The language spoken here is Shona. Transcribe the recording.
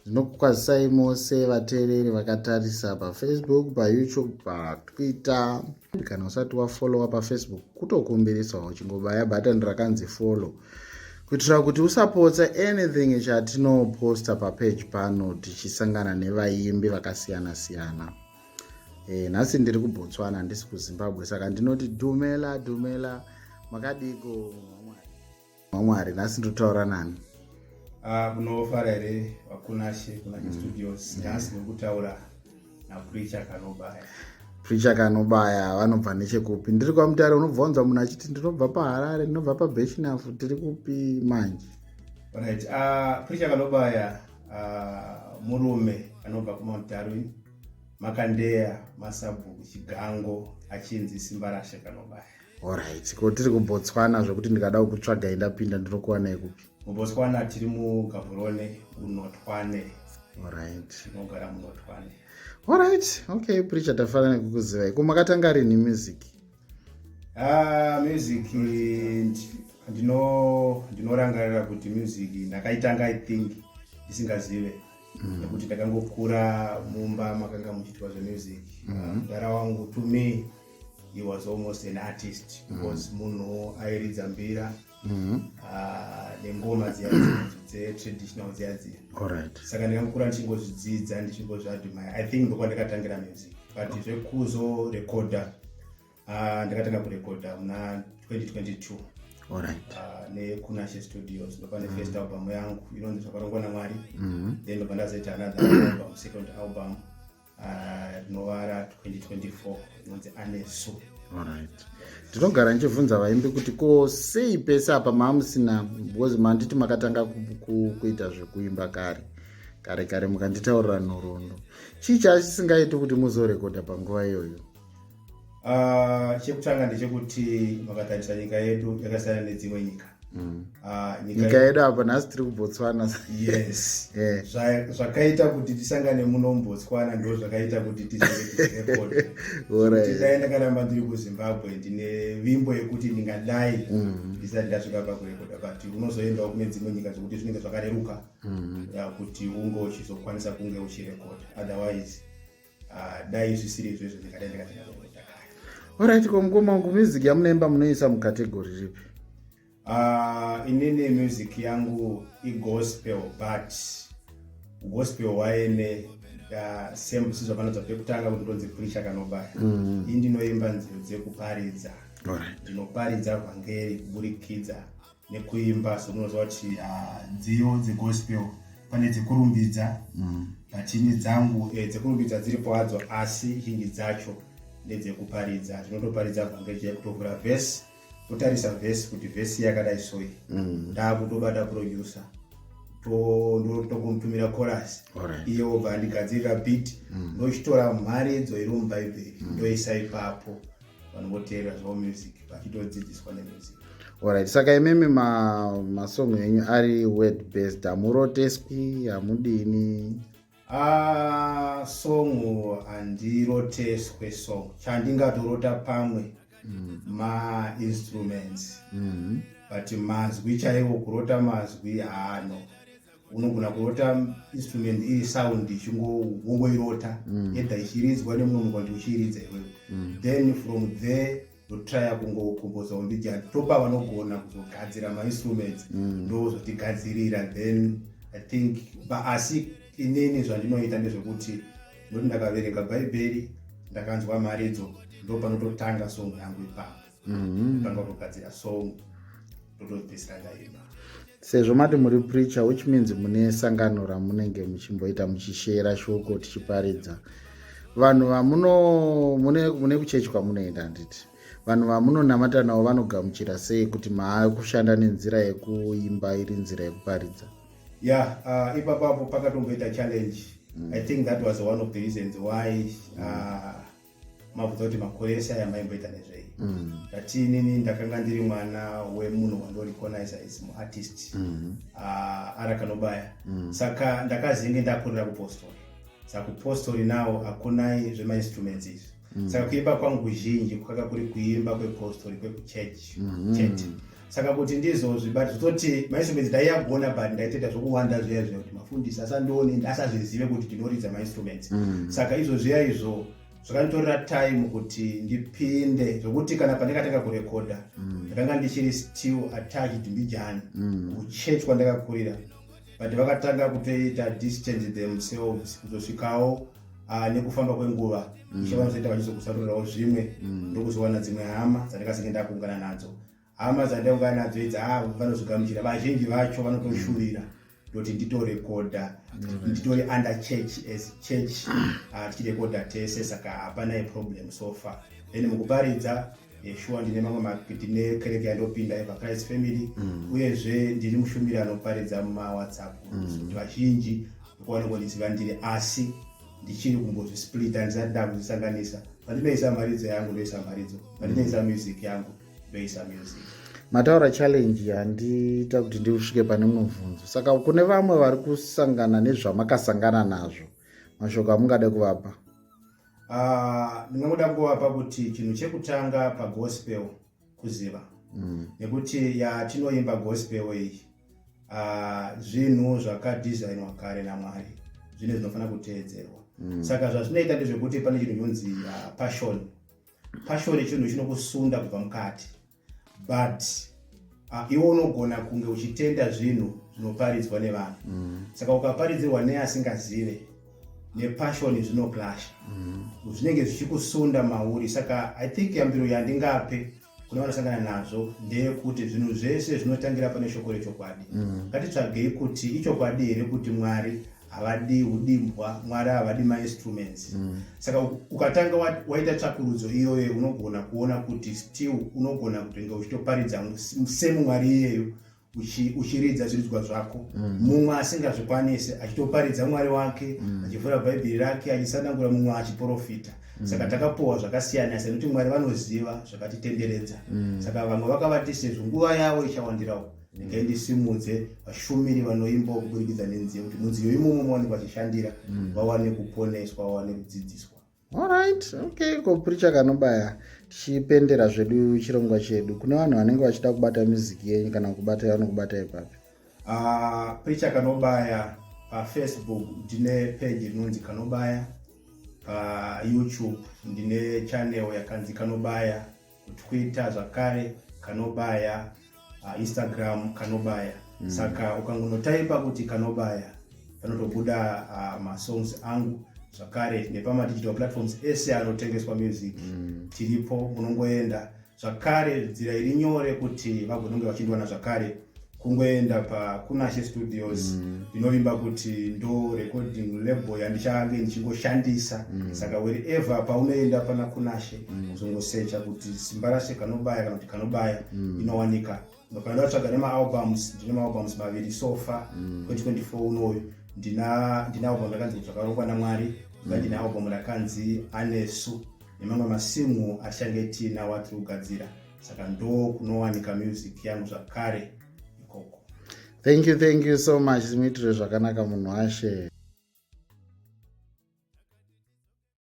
Ndinokukwazisai mose vateereri vakatarisa paFacebook, paYouTube, paTwitter. Kana usati wafollowa paFacebook, kutokumbirisawo uchingobaya button rakanzi follow kuitira kuti usapotsa anything chatinoposta papage pano tichisangana nevaimbi vakasiyana siyana. Nhasi ndiri kuBotswana, handisi kuZimbabwe, saka ndinoti dumela dumela, makadiko Mwari? Nhasi ndotaura nani? Munofara here vaKunashe, Kunashe Studios? Nhasi ndiri kutaura naPreacher Kanobaya. Preacher Kanobaya vanobva nechekupi? Ndiri kwaMutare, unobva munhu achiti ndinobva paHarare, ndinobva paBirchenough. Tiri kupi manje? Right, Preacher Kanobaya murume anobva kuMount Darwin, Makandeya, Masabhuku Chigango, achinzi Simba Rashe Kanobaya. Alright, ko tiri kuBotswana, zvokuti ndikada kukutsvagai ndapinda, ndinokuwanai kupi? MuBotswana tiri muGaborone, muNotwane. Tinogara muNotwane. Alright, okay, Preacher, tafara nekukuzivai. Ko makatanga rini music? Music ndinorangarira kuti music ndakaitanga, I think, ndisingazive nekuti ndakangokura mumba makanga muchiitwa zvemusic. Mudhara wangu, to me he was almost an artist because munhu airidza mbira nengoma dziya dzetraditional dziya dziya. Saka ndakangokura ndichingozvidzidza, ndichingozviadmire. I think ndokwandakatangira music, but zvekuzorekodha, ndakatanga kurekodha muna 2022 neKunashe Studios. Ndopane first album yangu inonzi Zvakarongwa naMwari. Then ndobva ndazoita another album, second album, rinova ra2024, inonzi Anesu. Alright, ndinogara ndichibvunza vaimbi kuti ko sei pese apa maamusina, because manditi makatanga kuita zvekuimba kare kare kare, mukanditaurira nhoroondo. Chii chachisingaiti kuti muzorekodha panguva iyoyo? Chekutanga ndechekuti makatarisa nyika yedu yakasiyana nedzimwe nyika. Nyika yedu apa nhasi tiri kuBotswana. Yes. Zvakaita kuti tisangane muno muBotswana ndo zvakaita kuti tizenge tichirekodha. Dai ndakaramba ndiri kuZimbabwe, ndine vimbo yekuti ndingadai ndisati ndasvika pakurekodha, but unozoendawo kune dzimwe nyika zvekuti zvinenge zvakareruka kuti unge uchizokwanisa kunge uchirekodha. Otherwise, dai zvisiri izvozvo, ndingadai ndakatanga kurekodha kare. Alright, ko mukoma wangu, music yamunoimba munoisa mucategory ripi? Inini music yangu igospel, but gospel waene same sizvapanobva pekutanga kuti ndonzi Preacher Kanobaya. Ii ndinoimba nziyo dzekuparidza. Ndinoparidza vhangeri kuburikidza nekuimba. Somunoziva kuti nziyo dzegospel pane dzekurumbidza, but ini dzangu dzekurumbidza dziripo hadzo, asi zhinji dzacho ndedzekuparidza. Ndinotoparidza vhangeri chai, kutovhura vhesi, totarisa vhesi kuti vhesi yakadai soi. Ndakutobata producer, ndotomutumira chorus, iye obva andigadzirira beat. Ndochitora mharidzo iri mubhaibheri, ndoisa ipapo, vanhu voteerera zvavo music vachitodzidziswa nemusic. Alright, saka imimi masong enyu ari word based, hamuroteswi, hamudini? Song handiroteswe song. Chandingatorota pamwe mainstruments, but mazwi chaiwo, kurota mazwi haano. Unogona kurota instrument iri sound wongoirota, either ichiridzwa nemumwe munhu kana uchiiridza iwewe. Then from there ndotraya kungokombozawo mbijana, topa vanogona kuzogadzira mainstruments, ndozotigadzirira. Then I think asi inini zvandinoita ndezvekuti ndoti ndakaverenga bhaibheri, ndakanzwa mharidzo, ndo panototanga song yangu ipapo. Tanga kutogadzira song, ndotopedzisira ndaimba. Sezvo mati muri preacher, which means mune sangano ramunenge muchimboita muchishera shoko tichiparidza vanhu vamuno mune kuchechi kwamunoenda, handiti? Vanhu vamunonamata navo vanogamuchira sei kuti maakushanda nenzira yekuimba iri nzira yekuparidza? Yeah, ipapapo pakatomboita challenge. I think that was one of the reasons why mabvunza kuti makore ese aya maimboita nezvei. Ndati inini ndakanga ndiri mwana wemunhu wandorecognize as muartist, Ara Kanobaya. Saka ndakazenge ndakurira kupostori, saka kupostori nawo hakunai zvemainstruments izvi. Saka kuimba kwangu kuzhinji kwaka kuri kuimba kwepostori, kwekuchechi chete. Saka kuti ndizozvibata, zvototi mainstruments ndaiyagona, but ndaitoita zvokuwanda zviya zviya kuti mafundisi asandione, asazvizive kuti ndinoridza mainstruments. Saka izvo zviya izvo zvakanditorera time kuti ndipinde, zvokuti kana pandakatanga kurekodha, ndakanga ndichiri still attached mbijani kuchurch kwandakakurira, but vakatanga kutoita distance themselves kuzosvikawo nekufamba kwenguva. Ishe vanozoita vachizokusarurirawo zvimwe, ndokuzowana dzimwe hama dzandakazinge ndakuungana nadzo. Hama dzandaungana nadzo idzi, vanozogamuchira. Vazhinji vacho vanotoshuvira ndoti nditorekodha nditori under church, as church, tichirekodha tese. Saka hapana problem so far. Then mukuparidza, sure, ndine mamwe, ndine kereke yandopinda, Ever Christ Family. Uyezve ndiri mushumiri anoparidza mumaWhatsApp kuti vazhinji ndokwanongondiziva ndiri, asi ndichiri kumbozvisplita, ndisati ndakuzvisanganisa. Pandinoisa mharidzo yangu, ndoisa mharidzo, pandinoisa music yangu, ndoisa music. Mataura challenge yandiita kuti ndisvike pane mubvunzo. Saka kune vamwe vari kusangana nezvamakasangana nazvo, mashoko amungade kuvapa? Ndingangoda kuvapa kuti chinhu chekutanga pagospel kuziva, nekuti yatinoimba gospel iyi, zvinhu zvakadhizainwa kare naMwari, zvinhu zvinofanira kuteedzerwa. Saka zvazvinoita ndezvekuti pane chinhu chinonzi passion. Passion chinhu chinokusunda kubva mukati, but iwe unogona kunge uchitenda zvinhu zvinoparidzwa nevanhu. Saka ukaparidzirwa neasingazive, nepassion zvinoclasha. Zvinenge zvichikusunda mauri. Saka I think yambiro yandingape kune vanosangana nazvo ndeyekuti zvinhu zvese zvinotangira pane shoko rechokwadi. Ngatitsvagei kuti ichokwadi here kuti Mwari havadi udimbwa, Mwari havadi mainstruments. Saka ukatanga waita tsvakurudzo iyoyo, unogona kuona kuti still unogona kutonge uchitoparidza semuMwari iyeyo, uchiridza zviridzwa zvako, mumwe asingazvikwanisi achitoparidza Mwari wake, achivhura Bhaibheri rake achisanangura, mumwe achiprofita. Saka takapuhwa zvakasiyana siyana nekuti Mwari vanoziva zvakatitenderedza. Saka vamwe vakavati sezvo nguva yavo ichawandirawo, regai ndisimudze vashumiri vanoimbawo kuburikidza nenziyo, kuti munziyo imomo mawange vachishandira, vawane kuponeswa, vawane kudzidziswa. Alright, okay. Ko Preacher Kanobaya, tichipendera zvedu chirongwa chedu, kune vanhu vanenge vachida kubata muziki yenyu kana kubata, vanokubata ipapi? Preacher Kanobaya paFacebook ndine page rinonzi Kanobaya, paYouTube ndine channel yakanzi Kanobaya, kuTwitter zvakare Kanobaya, Instagram Kanobaya. Saka ukangonotaipa kuti Kanobaya, panotobuda masongs angu. Zvakare nepamadigital platforms ese anotengeswa music, tiripo, munongoenda. Zvakare nzira iri nyore kuti vagononge vachindiwana zvakare kungoenda paKunashe Studios. Ndinovimba kuti ndo recording label yandichange ndichingoshandisa. Saka wherever paunoenda pana Kunashe, uzongosecha kuti Simbarashe Kanobaya kana kuti Kanobaya, inowanika. Kana ndatsvaga nemaalbums, ndine maalbums maviri so far. 2024 unoyu ndina album rakanzi Zvakarongwa naMwari, ndine album rakanzi Anesu, nemamwe masingle atichange tiinawo atiri kugadzira. Saka ndo kunowanika music yangu zvakare ikoko. Thank you, thank you so much. Zvimuitire zvakanaka munhu washe.